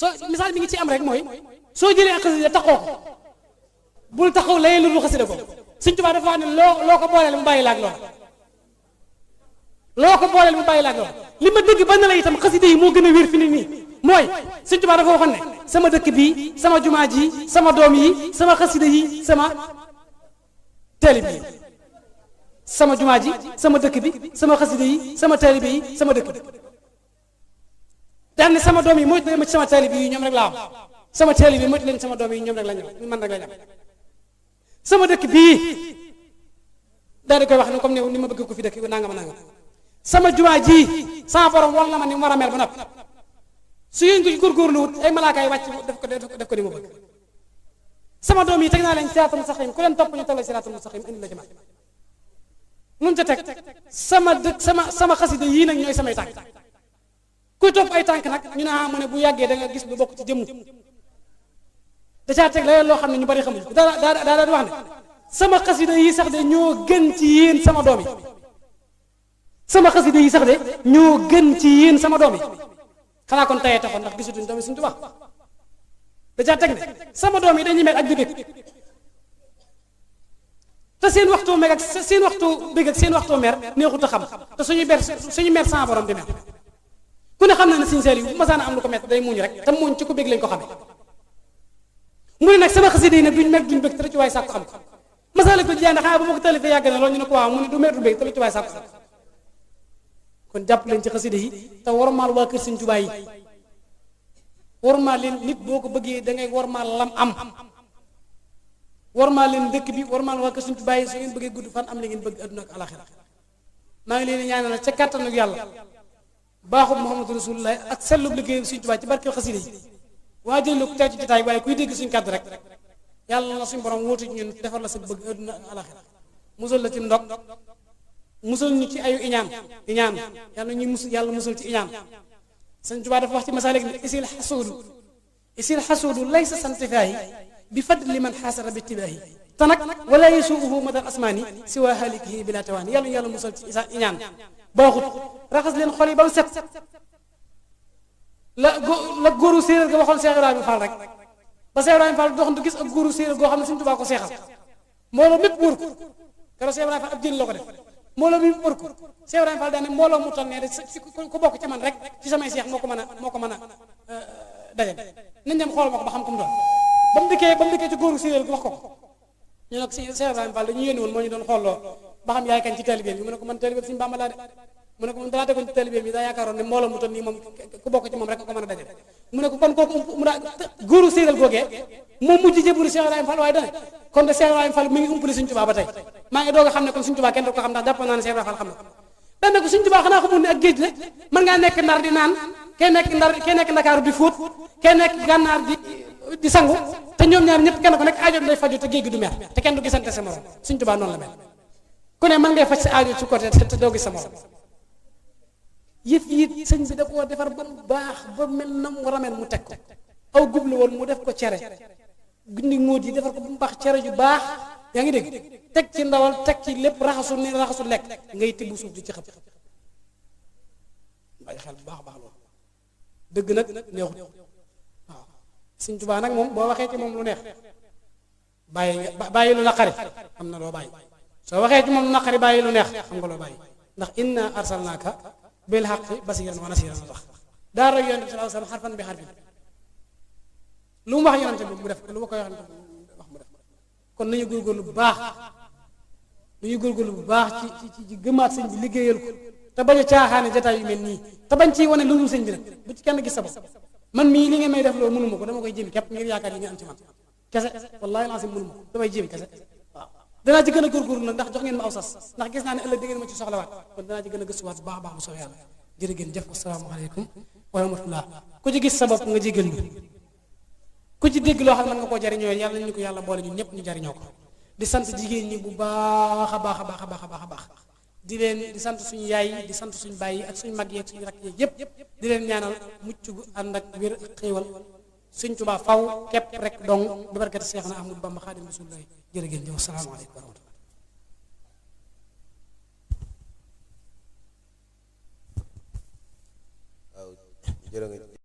soo misaal mi ngi ci am rek mooy soo jëlee ak xasida taxoo ko bul taxaw layee lu xasida ko Sëñ Tuubaa dafa wax ne loo ko booleel mu bàyyi la ak lool loo ko booleel mu bàyyi la ak lool li ma dégg ba na la itam xasida yi moo gën a wér fi ni nii mooy Sëñ Tuubaa dafa waxoon ne sama dëkk bii sama jumaa ji sama doom yi sama xasida yi sama taalib yi sama jumaa ji sama dëkk bi sama xasida yi sama taalibe yi sama dëkk bi daan ne sama doom yi mooy leen ci sama taalibe yi ñoom rek laa am sama taalibe yi mooy leen sama doom yi ñoom rek la ñu man rek la ñu am sama dëkk bii daal di koy wax ne comme ni ma bëgg ko fi dëkk nangama nangam sama jumaa ji sama borom war na ma ni mu war a mel ba noppi su ngeen ko góorgóorlu wut ay malaaka yi wàcc def ko ni mu bëgg sama doom yi teg naa leen siraatal mustaqim ku leen topp ñu tollee siraatal mustaqim indi la ci man lu mu ca teg sama dëkk sama xasida yii nag ñooy samay tànk kuy topp ay tànk nag ñu ne mu ne bu yàggee da nga gis lu bokk ci jëmm da caa teg la loo xam ne ñu bari xamuñ daa di wax ne sama xasida yi sax de ñoo gën ci yéen sama doom yi sama xasida yi sax de ñoo gën ci yéen sama doom yi xanaa kon tayee taxoon ndax gisatuñ doomi Sëñ Tuubaa da caa teg ne sama doom yi dañuy mel ak bébé te seen waxtu meg ak seen waxtu bég ak seen waxtu mer neexut a xam te suñu mer sama borom di mer ku ne xam na ne Sëñ Saaliw bu masaana am lu ko mett day muñ rek te muñ ci ku bég lañ ko xamee mu ne nag sama xasida yi nag duñ meg duñ bég te lu ci waay sàkku am ko masaala ko jiyaan xanaa bu ma ko talifee yàgg na loolu ñu ne ko waaw mu ne du mer du bég te lu ci waay sàkku am kon jàpp leen ci xasida yi te warmaal waa kër Sëñ Tuubaa yi warmaal leen nit boo ko bëggee da ngay warmaal lam am warmaal leen dëkk bi warmaal waa kër Sëñ Tuubaa yi su ngeen bëggee gudd fan am li ngeen bëgg adduna ak alaxira maa ngi leen di ñaanal ca kàttanu yàlla baaxub Muhammadu Rasulullah ak sellub liggéey Sëñ Tuubaa ci barke xasida yi waa jël ko teew ci jotaay waaye kuy dégg suñu kàddu rek yàlla na suñu borom wóotu ñun defar la sa bëgg adduna ak alaxira musal la ci ndog musal ñu ci ayu iñaan yàlla ñuy yàlla musal ci iñaan Sëñ Tuubaa dafa wax ci masaalik ne isil xasuudu laysa santifaahi bi fadli man xaasara bi tibaahi te nag wala yasuuhu madal asmaani si waa haalikihi bila tawaani yàlla musal ci iñaan baaxut raxas leen xol yi ba mu set la góoru séeréer ga waxoon Cheikh Ibrahima Fall rek ba Cheikh Ibrahima Fall doxantu gis ak góoru séeréer goo xam ne Sëñ Tuubaa ko seexal mbooloo mépp wër ko keroog Cheikh Ibrahima Fall ab jël la ko def mbooloo mi wër ko Cheikh Ibrahima Fall daane mbooloo mu toll nee ku bokk ci man rek ci samay seex moo ko mën a dajal nañ dem xool ma ko ba xam ko mu doon ba mu dikkee ci góoru séeréer gi wax ko ñu ne ko Cheikh Ibrahima Fall dañu yónni woon moo ñu doon xooloo ba xam yaay kan ci taalibe bi mu ne ko man taalibe Sëñ Bàmba laa de mu ne ko moom dalaa tegoon ci taalibe bi daa yaakaaroon ne mbooloo mu toll nii moom ku bokk ci moom rek ko mën a dajal mu ne ko kon kooku mu daa góoru séeréer googee moom mujj jébbalu Cheikh Ibrahima Fall waaye dane kon de Cheikh Ibrahima Fall mi ngi umpale Sëñ Tuubaa ba tey maa ngi doog a xam ne kon Sëñ Tuubaa kenn du ko xam ndax jàppoon naa ne Cheikh Ibrahima Fall xam na ko dane ko Sëñ Tuubaa xanaa xamul ne ak géej la mën ngaa nekk Ndar di naan kee nekk Ndakaaru di fóot kee nekk Gànnaar di sangu te ñoom ñaar ñëpp kenn ko nekk aajo day faju te géej gi du mer te kenn du gisante sa morom Sëñ Tuubaa noonu la mel ku ne mën ngay faj sa aajo ci côté te doo gis sa morom yëf yi sëñ bi da koo defar ba mu baax ba mel na mu war a mel mu teg ko aw gublu woon mu def ko cere gundi ngóot yi defar ko ba mu baax cere ju baax yaa ngi dégg teg ci ndawal teg ci lépp raxasu lekk ngay tibb suuf di ci xëpp bàyyi xel bu baax baax loolu dëgg nag neexut waaw Sëñ Tuubaa nag moom boo waxee ci moom lu neex bàyyi lu naqari am na loo bàyyi soo waxee ci moom lu naqari bàyyi lu neex xam nga loo bàyyi ndax inna arsalnaaka bil haqqi basiran wa nasiran la tax daa roy yonent bi sallallahu alayhi wasallam xarfan bi xarfin lu mu wax yonent bi mu def lu ma koy wax mu def kon nañu góorgóorlu bu baax ci gëmaat sëñ bi liggéeyal ko te bañ a caaxaane jotaay yu mel nii te bañ ciy wane lu dul sëñ bi nag bu ci kenn gis sa bopp man mii li ngeen may def loolu mënuma ko dama koy jéem képp ngir yaakaar yi ngeen am ci man kese wallahi lancim mënuma ko damay jéem kese waaw danaa ci gën a góorgóorlu nag ndax jox ngeen ma aw sas ndax gis naa ne ëllëg di ngeen ma ci soxlawaat kon danaa ci gën a gëstuwaat bu baax a baax bu soobee yàlla jërë ngeen jëf asalaamaaleykum wa rahmatullah ku ci gis sa bopp nga jégal ñu ku ci dégg loo xam ne mën nga koo jariñoo yàlla ñu ko yàlla boole ñun ñëpp ñu jariñoo ko di sant jigéen ñi bu baax a baax a baax a baax a baax a baax di leen di sant suñu yaay yi di sant suñu baay yi ak suñu mag yeeg suñu rakk yeeg yëpp di leen ñaanal mucc gu ànd ak wér ak xéewal Sëñ Tuubaa faw képp rek dong bi barkati Seexna Ahmadu Bamba Xaadimu Rasuulillaahi jërë ngeen jëf asalaamaaleykum wa rahmatullah waaw jërë nga